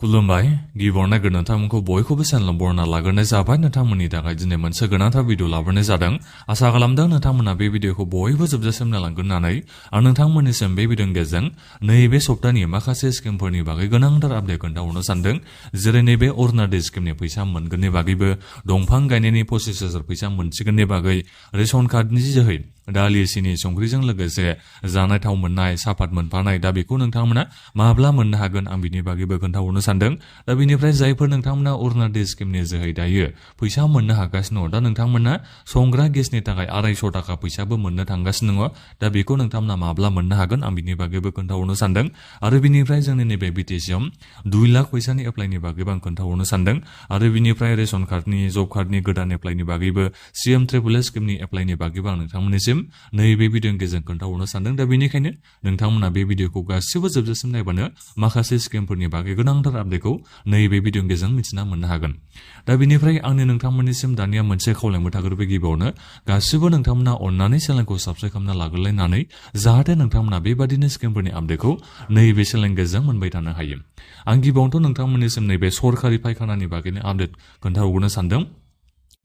खुलुमबाय गिबियावनो नोंथांमोनखौ बयखौबो चेनेलाव बरायना लाग्रोनाय जाबाय। नोंथांमोननि थाखाय दिनै मोनसे गोनांथार भिडिअ लाबोनाय जादों। आसा खालामदों नोंथांमोना बे भिडिअखौ बयबो जोबजासिम नायलांगोन होननानै आं नोंथांमोननिसिम बे भिडिअनि गेजेरजों नैबे सप्तानि माखासे स्किमफोरनि बागै गोनांथार आपडेट खोन्थाहरनो सानदों। जेरै नैबे अरुणोदय स्किमनि फैसा मोनगोननि बागैबो, दंफां गायनायनि 25,000 फैसा मोनसिगोननि बागै, रेशन कार्डनि जोहै दालि सिनि संख्रिजों लोगोसे जानाय थाव मोननाय, सापात मोनफानाय, दा बेखौ नोंथांमोना माब्ला मोननो हागोन आं बिनि बागैबो खोन्थाहरनो सानदों। दा बेनिफ्राय जायफोर नोंथांमोना अरुणोदय स्किमनि जोहै दायो फैसा मोननो हागासिनो दङ, दा नोंथांमोना संग्रा गेसनि थाखाय 250 थाखा फैसाबो मोननो थांगासिनो दङ। दा बेखौ नोंथांमोना माब्ला मोननो हागोन आं बिनि बागैबो खोन्थाहरनो सानदों। आरो बिनिफ्राय जोंनि नैबे बिटिसिआव 2 लाख फैसानि एप्लाइनि बागैबो आं खोन्थाहरनो सानदों। आरो बिनिफ्राय रेशन कार्डनि, जब कार्डनि गोदान एप्लाइनि बागैबो, CM ट्रिपल S स्किमनि एप्लाइनि बागैबो आं नोंथांमोननिसिम नैबे भिडिअनि गेजेरजों खोन्थाहरनो सानदों। दा बेनिखायनो नोंथांमोना बे भिडिअखौ गासिबो जोबजासिम नायबानो माखासे स्किमफोरनि बागै गोनांथार आपडेटखौ नैबे भिडिअनि गेजेरजों मिथिना मोननो हागोन। दा बेनिफ्राय आंनि नोंथांमोननिसिम दानिया मोनसे खावलायनाय थाग्रोबाय। गिबियावनो गासिबो नोंथांमोना अननानै चेनेलखौ साबस्क्राइब खालामना लाग्रोलायनानै जाहाथे नोंथांमोना बेबादिनो स्किमफोरनि आपडेटखौ नैबे चेनेलनि गेजेरजों मोनबाय थानो हायो। आं गिबियावनोथ' नोंथांमोननिसिम नैबे सरकारि फायखानानि बागैनो आपडेट खोन्थाहरनो सानदों।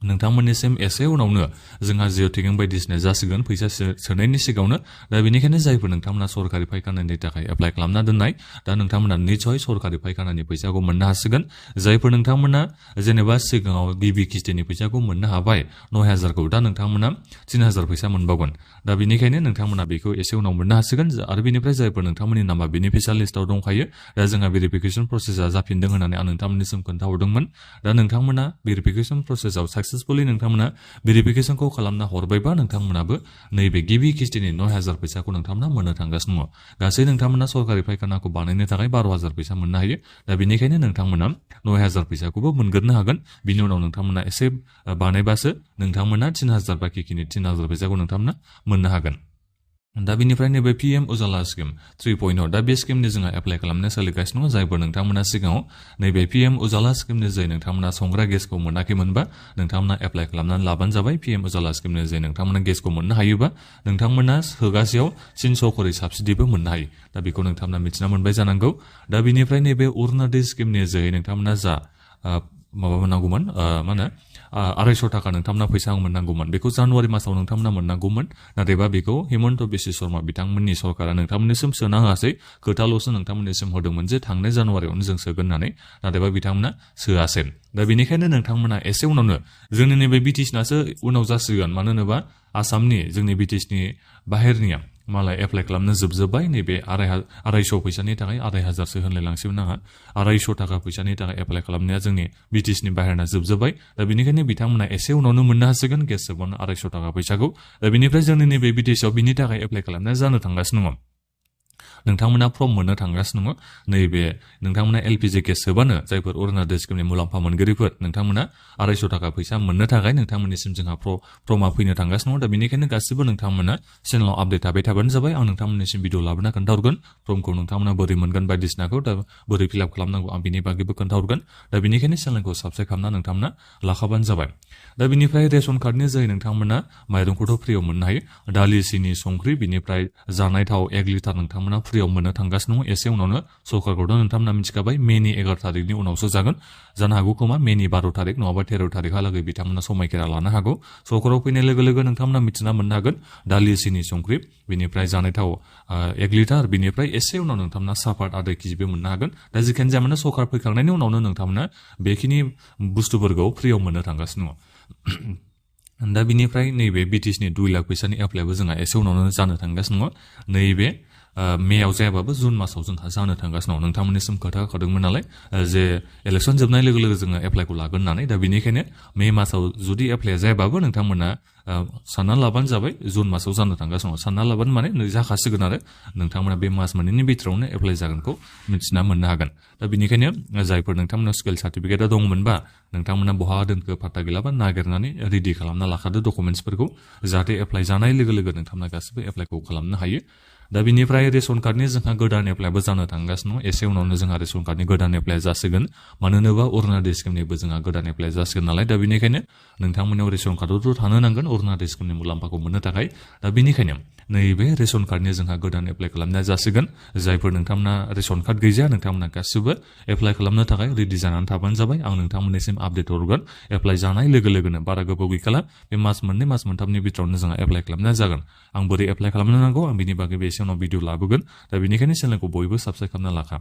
नोंथांमोननिसिम एसे उनावनो जोंहा जिअ' टेगिं बायदिसिना जासिगोन फैसा सोनायनि सिगाङावनो। दा बेनिखायनो जायफोर नोंथांमोना सरकारि फायखानानि थाखाय एप्लाइ खालामना दोननाय, दा नोंथांमोना निसय सरकारि फायखानानि फैसाखौ मोननो हासिगोन। जायफोर नोंथांमोना जेनेबा सिगाङाव गिबि किस्तिनि फैसाखौ मोननो हाबाय 9,000खौ, दा नोंथांमोना 3,000 फैसा मोनबावगोन। दा बेनिखायनो नोंथांमोना बेखौ एसे उनाव मोननो हासिगोन। आरो बेनिफ्राय जायफोर नोंथांमोननि नामा बेनिफिसियाल लिस्टआव दंखायो, दा जोंहा भेरिफिकेसन प्रसेसा जाफिनदों होननानै आं नोंथांमोननिसिम खोन्थाहरदोंमोन। दा नोंथांमोना भेरिफिकेसन प्रसेसआव साक्सेसफुलि नोंथांमोना भेरिफिकेसनखौ खालामना हरबायबा नोंथांमोनाबो नैबे गिबि किस्तिनि 9,000 फैसाखौ नोंथांमोना मोननो थांगासिनो दङ। गासै नोंथांमोना सरकारि फायखानाखौ बानायनो थाखाय 12,000 फैसा मोननो हायो। दा बेनिखायनो नोंथांमोना 9,000 फैसाखौबो मोनग्रोनो हागोन। बिनि उनाव नोंथांमोना एसे बानायबासो नोंथांमोना 3,000 बाखिखिनि 3,000 फैसाखौ नोंथांमोना मोननो हागोन। दा बेनिफ्राय नैबे PM उजाला स्किम 3.0, दा बे स्किमनि जोंहा एप्लाइ खालामनो सोलिगासिनो दङ। जायफोर नोंथांमोना सिगाङाव नैबे PM उजाला स्किमनि जै नोंथांमोना संग्रा गेसखौ मोनाखैमोनबा नोंथांमोना एप्लाइ खालामनानै लाबानो जाबाय। PM उजाला स्किमनि जै नोंथांमोना गेसखौ मोननो हायोबा नोंथांमोना होगासेयाव 300 खरि साबसिडिबो मोननो हायो। दा बेखौ नोंथांमोना मिथिना मोनबाय जानांगौ। दा बेनिफ्राय नैबे अरुणोदय स्किमनि जोहै नोंथांमोना जा माबा मोननांगौमोन, मा होनो 250 थाखा नोंथांमोना फैसा मोननांगौमोन, बेखौ जानुवारि मासाव नोंथांमोना मोननांगौमोन। नाथायबा बेखौ हिमन्त बिश्व शर्मा बिथांमोननि सरकारा नोंथांमोननिसिम सोना होआसै। खोथाल'सो नोंथांमोननिसिम होदोंमोन जे थांनाय जानुवारियावनो जों सोगोन होननानै, नाथायबा बिथांमोना सोआसै। दा बेनिखायनो नोंथांमोना एसे उनावनो, जोंनि नैबे बिटिसिनासो उनाव जासिगोन, मानो होनोबा आसामनि, जोंनि बिटिसिनि बाहेरनिया मालाय एप्लाइ खालामनो जोबजोब्बाय। नैबे 250 फैसानि थाखाय 2,500सो होनलायलांसिगोन आंहा। 250 थाखा फैसानि थाखाय एप्लाइ खालामनाया जोंनि बिटिसिनि बाहेरना जोबजोब्बाय। दा बेनिखायनो बिथांमोना एसे उनावनो मोननो हासिगोन गेस सोबानो 250 थाखा फैसाखौ। दा बेनिफ्राय जोंनि नैबे बिटिसिआव बिनि थाखाय एप्लाइ खालामनाया जानो थांगासिनो दङ। नोंथांमोना फर्म मोननो थांगासिनो दङ। नैबे नोंथांमोना LPG गेस सोबानो, जायफोर अरुणोदय स्किमनि मुलाम्फा मोनगिरिफोर, नोंथांमोना 250 थाखा फैसा मोननो थाखाय नोंथांमोननिसिम जोंहा फर्मा फैनो थांगासिनो दङ। दा बेनिखायनो गासिबो नोंथांमोना चेनेलाव आपडेट थाबाय थाबानो जाबाय। आं नोंथांमोननिसिम भिडिअ लाबोना खोन्थाहरगोन। फर्मखौ नोंथांमोना बोरै मोनगोन बायदिसिनाखौ, दा बोरै फिलआप खालामनांगौ आं बिनि बागैबो खोन्थाहरगोन। दा बेनिखायनो चेनेलखौ साबस्क्राइब खालामना नोंथांमोना लाखाबानो जाबाय। दा बेनिफ्राय रेशन कार्डनि जोहै नोंथांमोना माइरंखौथ' फ्रियाव मोननो हायो। दालि सिनि संख्रि, बिनिफ्राय जानाय थाव 1 लिटार नोंथांमोना फ्रियाव मोननो थांगासिनो दङ। एसे उनावनो सरकारखौथ' नोंथांमोना मिथिखाबाय, मेनि 11 थारिखनि उनावसो जागोन। जानो हागौ खोमा मेनि 12 थारिख नङाबा 13 थारिखहालागै बिथांमोना समायखेरा लानो हागौ। सरकाराव फैनाय लोगो लोगो नोंथांमोना मिथिना मोननो हागोन दालि सिनि संख्रि, बिनिफ्राय जानाय थाव 1 लिटार, बिनिफ्राय एसे उनाव नोंथांमोना सापात 1/2 केजिबो मोननो हागोन। दा जिखियानो जाया मानो सरकार फैखांनायनि उनावनो नोंथांमोना बेखिनि बुस्थुफोरखौ फ्रियाव मोननो थांगासिनो दङ। दा बिनिफ्राय नैबे बिटिसिनि 2 लाख फैसानि एप्लाइबो जोंहा एसे उनावनो जानो थांगासिनो दङ। नैबे मेयाव जायाबाबो जुन मासाव जोंहा जानो थांगासिनो दं। नोंथांमोननिसिम खोथा होखादोंमोन नालाय जे इलेक्सन जोबनाय लोगो लोगो जोङो एप्लाइखौ लागोन होननानै। दा बेनिखायनो मे मासाव जुदि एप्लाइया जायाबाबो नोंथांमोना सानना लाबानो जाबाय जुन मासाव जानो थांगासिनो दङ। सानना लाबानो माने जाखासिगोन आरो नोंथांमोना बे मास मोननैनि बिथोरावनो एप्लाइ जागोनखौ मिथिना मोननो हागोन। दा बेनिखायनो जायफोर नोंथांमोना स्किल सार्टिफिकेटआ दंमोनबा नोंथांमोना बहा दोनखो फात्ता गैलाबा नागिरनानै रेडि खालामना लाखादो डकुमेन्टसफोरखौ, जाहाथे एप्लाइ जानाय लोगो लोगो नोंथांमोना गासिबो एप्लाइखौ खालामनो हायो। दा बिनिफ्राय रेशन कार्डनि जोंहा गोदान एप्लाइबो जानो थांगासिनो दं। एसे उनावनो जोंहा रेशन कार्डनि गोदान एप्लाइ जासिगोन। मानो होनोबा अरुणोदय स्किमनिबो जोंहा गोदान एप्लाइ जासिगोन नालाय। दा बेनिखायनो नोंथांमोननियाव रेशन कार्डआवथ' थानो नांगोन अरुणोदय स्किमनि मुलाम्फाखौ मोननो थाखाय। दा बेनिखायनो नैबे रेशन कार्डनि जोंहा गोदान एप्लाइ खालामनाया जासिगोन जायफोर नोंथांमोना रेशन कार्ड गैया नोंथांमोना गासिबो एप्लाइ खालामनो थाखाय रेडि जानानै थाबानो जाबाय आं नोंथांमोननिसिम आपडेट हरगोन एप्लाइ जानाय लोगो लोगोनो बारा गोबाव गैखाला बे मास मोननै मास मोनथामनि बिथोरावनो जोंहा एप्लाइ खालामनाय जागोन आं बोरै एप्लाइ खालामनो नांगौ आं बिनि बागै एसे उनाव भिडिअ लाबोगोन दा बेनिखायनो चेनेलखौ बयबो साबस्क्राइब खालामना लाखा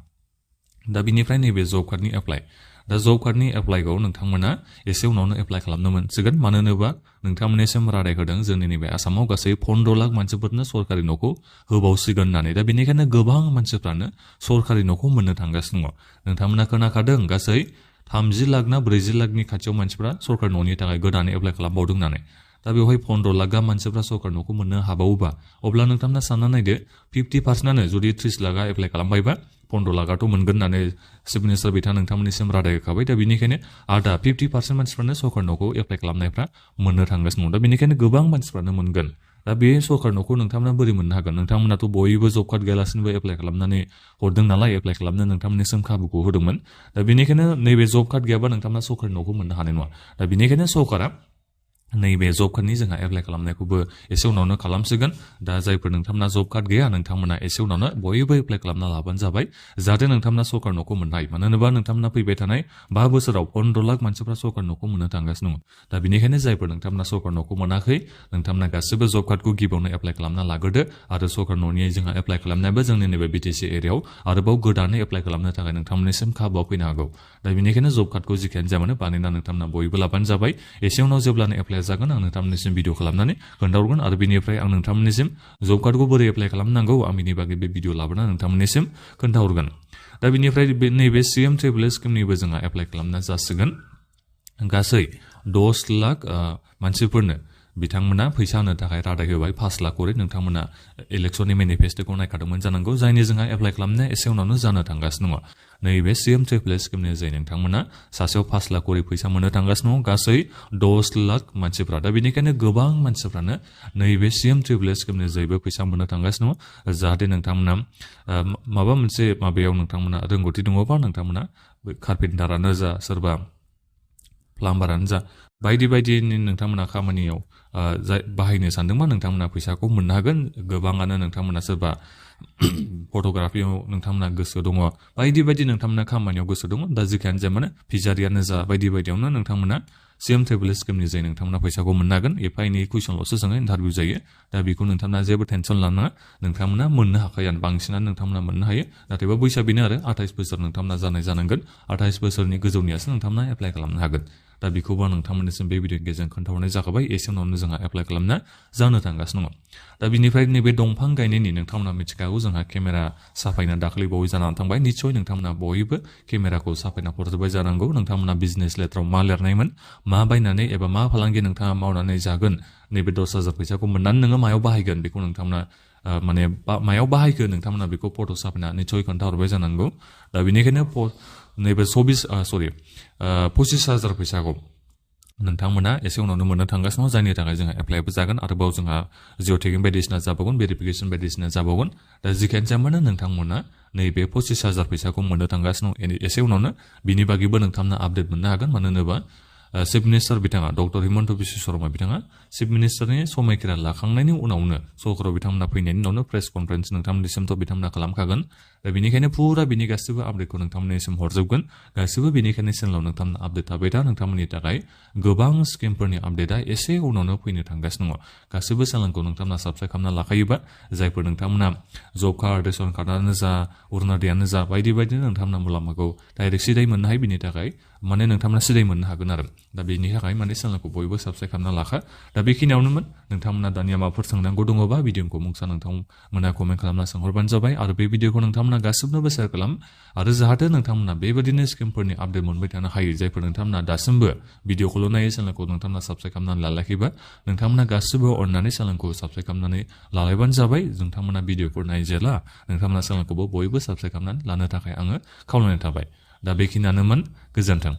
दा बिनिफ्राय नैबे जब कार्डनि एप्लाइ दा जब कार्डनि एप्लाइखौ नोंथांमोना एसे उनावनो एप्लाइ खालामनो मोनसिगोन मानो होनोबा नोंथांमोननिसिम रादाय होदों जोंनि नैबे आसामाव गासै 15 लाख मानसिफोरनो सरकारि न'खौ होबावसिगोन होननानै दा बेनिखायनो गोबां मानसिफ्रानो सरकारि न'खौ मोननो थांगासिनो दङ नोंथांमोना खोनाखादों गासै 30 लाख ना 40 लाखनि खाथियाव मानसिफ्रा सरकारि न'नि थाखाय गोदानै एप्लाइ खालामबावदों होननानै दा बेवहाय 15 लाख गाहाम मानसिफ्रा सरकारि न'खौ मोननो हाबावोबा अब्ला नोंथांमोना सानना नायदो 50%आनो जुदि 30 लाखआ एप्लाइ खालामबायबा 15 लाखआथ' मोनगोन होननानै चिफ मिनिस्टार बिथाङा नोंथांमोननिसिम रादाय होखाबाय दा बेनिखायनो आधा 50% मानसिफ्रानो सरकारि न'खौ एप्लाइ खालामनायफ्रा मोननो थांगासिनो दं दा बेनिखायनो गोबां मानसिफ्रानो मोनगोन दा बे सरकारि न'खौ नोंथांमोना बोरै मोननो हागोन नोंथांमोनाथ' बयबो जब कार्ड गैयालासिनोबो एप्लाइ खालामनानै हरदों नालाय एप्लाइ खालामनो नोंथांमोननिसिम खाबुखौ होदोंमोन दा बेनिखायनो नैबे जब कार्ड गैयाबा नोंथांमोना सरकारि न'खौ मोननो हानाय नङा दा बेनिखायनो सरकारा नैबे जब कार्डनि जोंहा एप्लाइ खालामनायखौबो एसे उनावनो खालामसिगोन दा जायफोर नोंथांमोना जब कार्ड गैया नोंथांमोना एसे उनावनो बयबो एप्लाइ खालामना लाबानो जाबाय जाहाथे नोंथांमोना सरकारि न'खौ मोननो हायो मानो होनोबा नोंथांमोना फैबाय थानाय 5 बोसोराव 15 लाख मानसिफ्रा सरकारि न'खौ मोननो थांगासिनो दङ दा बेनिखायनो जायफोर नोंथांमोना सरकारि न'खौ मोनाखै नोंथांमोना गासिबो जब कार्डखौ गिबियावनो एप्लाइ खालामना लाग्रोदो आरो सरकारि न'नि जोंहा एप्लाइ खालामनायाबो जोंनि नैबे बिटिसि एरियायाव आरोबाव गोदानै एप्लाइ खालामनो थाखाय नोंथांमोननिसिम खाबुआव फैनो हागौ दा बेनिखायनो जब कार्डखौ जिखियानो जाया मानो बानायना नोंथांमोना बयबो लाबानो जाबाय एसे उनाव जेब्लानो एप्लाइ जागोन आं नोंथांमोननिसिम भिडिअ खालामनानै खोन्थाहरगोन आरो बेनिफ्राय आं नोंथांमोननिसिम जब कार्डखौ बोरै एप्लाइ खालामनांगौ आं बिनि बागै बे भिडिअ लाबोना नोंथांमोननिसिम खोन्थाहरगोन दा बेनिफ्राय नैबे CM ट्रेभेल स्किमनिबो जोंहा एप्लाइ खालामना जासिगोन गासै 10 लाख मानसिफोरनो बिथांमोना फैसा होनो थाखाय रादाय होबाय 5 लाख करि नोंथांमोना इलेक्शननि मेनिफेस्टोखौ नायखादोंमोन जानांगौ जायनि जोंहा एप्लाइ खालामनाया एसे उनावनो जानो थांगासिनो दङ नैबे CM ट्रेभेल स्किमनि जाय नोंथांमोना सासेयाव 5 लाख करि फैसा मोननो थांगासिनो दङ गासै 10 लाख मानसिफ्रा दा बेनिखायनो गोबां मानसिफ्रानो नैबे CM ट्रेभेल स्किमनि जायबो फैसा मोननो थांगासिनो दङ जाहाथे नोंथांमोना माबा मोनसे माबायाव नोंथांमोना रोंगौथि दङबा नोंथांमोना कारपेन्टारानो जा सोरबा प्लाम्बारानो जा बायदि बायदिनि नोंथांमोना खामानियाव बाहायनो सानदोंबा नोंथांमोना फैसाखौ मोननो हागोन गोबाङानो नोंथांमोना सोरबा फट'ग्राफियाव नोंथांमोना गोसो दङ बायदि बायदि नोंथांमोना खामानियाव गोसो दङ दा जिखियानो जाया मानो फिजारियानो जा बायदि बायदियावनो नोंथांमोना CM ट्रेभेल स्किमनि जाय नोंथांमोना फैसाखौ मोननो हागोन एफा एनै कुइसनल'सो जोङो इन्टारभिउ जायो दा बेखौ नोंथांमोना जेबो टेनसन लानाङा नोंथांमोना मोननो हाखायो बांसिनानो नोंथांमोना मोननो हायो नाथायबा बैसोआ बेनो आरो 28 बोसोर नोंथांमोना जानाय जानांगोन 28 बोसोरनि गोजौनियासो नोंथांमोना एप्लाइ खालामनो हागोन दा बेखौबो नोंथांमोननिसिम बे भिडिअनि गेजेरजों खोन्थाहरनाय जाखाबाय एसे उनावनो जोंहा एप्लाइ खालामना जानो थांगासिनो दङ दा बिनिफ्राय नैबे दंफां गायनायनि नोंथांमोना मिथिखागौ जोंहा केमेरा साफायना दाखालि बावै जानानै थांबाय निस्सय नोंथांमोना बयबो केमेराखौ साफायना हरजोबबाय जानांगौ नोंथांमोना बिजनेस लेटाराव मा लिरनायमोन मा बायनानै एबा मा फालांगि नोंथाङा मावनानै जागोन नैबे 10,000 फैसाखौ मोननानै नोङो मायाव बाहायगोन बेखौ नोंथांमोना माने मायाव बाहायखो नोंथांमोना बेखौ फट' साफायना निस्सय खोन्थाहरबाय जानांगौ दा बेनिखायनो नैबे 25,000 फैसाखौ नोंथांमोना एसे उनावनो मोननो थांगासिनो दं जायनि थाखाय जोंहा एप्लाइबो जागोन आरोबाव जोंहा जिअ' टेगिं बायदिसिना जाबावगोन भेरिफिकेसन बायदिसिना जाबावगोन दा जिखियानो जाया मानो नोंथांमोना नैबे 25,000 फैसाखौ मोननो थांगासिनो दं एसे उनावनो बिनि बागैबो नोंथांमोना आपडेट मोननो हागोन मानो होनोबा चिफ मिनिस्टार बिथाङा डक्टर हिमन्त बिश्व शर्मा बिथाङा चिफ मिनिस्टारनि समायखिरा लाखांनायनि उनावनो सरकाराव बिथांमोना फैनायनि उनावनो प्रेस कनफारेन्स नोंथांमोननिसिमथ' बिथांमोना खालामखागोन दा बेनिखायनो फुरा बिनि गासिबो आपडेटखौ नोंथांमोननिसिम हरजोबगोन गासिबो बेनिखायनो चेनेलाव नोंथांमोना आपडेट थाबाय था नोंथांमोननि थाखाय गोबां स्किमफोरनि आपडेटआ एसे उनावनो फैनो थांगासिनो दङ गासिबो चेनेलखौ नोंथांमोना साबस्क्राइब खालामना लाखायोबा जायफोर नोंथांमोना जब कार्ड रेशन कार्डआनो जा अरुणादयानो जा बायदि बायदिनो नोंथांमोना मुलाम्फाखौ डाइरेक्ट सिदाय मोननो हायो बिनि थाखाय माने नोंथांमोना सिदाय मोननो हागोन आरो दा बेनि थाखाय माने चेनेलखौ बयबो साबस्क्राइब खालामना लाखा दा बेखिनियावनोमोन नोंथांमोना दानिया माबाफोर सोंनांगौ दङबा भिडिअखौ मुंसा नोंथांमोना कमेन्ट खालामना सोंहरबानो जाबाय आरो बे भिडिअखौ नोंथांमोना गासिबनोबो शेयार खालाम आरो जाहाथे नोंथांमोना बेबायदिनो स्किमफोरनि आपडेट मोनबाय थानो हायो जायफोर नोंथांमोना दासिमबो भिडिअखौल' नायो चेनेलखौ नोंथांमोना साबस्क्राइब खालामनानै लालाखैबा नोंथांमोना गासिबो अननानै चेनेलखौ साबस्क्राइब खालामनानै लालायबानो जाबाय नोंथांमोना भिडिअफोर नायो जेला नोंथांमोना चेनेलखौबो बयबो साबस्क्राइब खालामनानै लानो थाखाय आङो खावलायनाय थाबाय दा बेखिनियानोमोन गोजोन्थों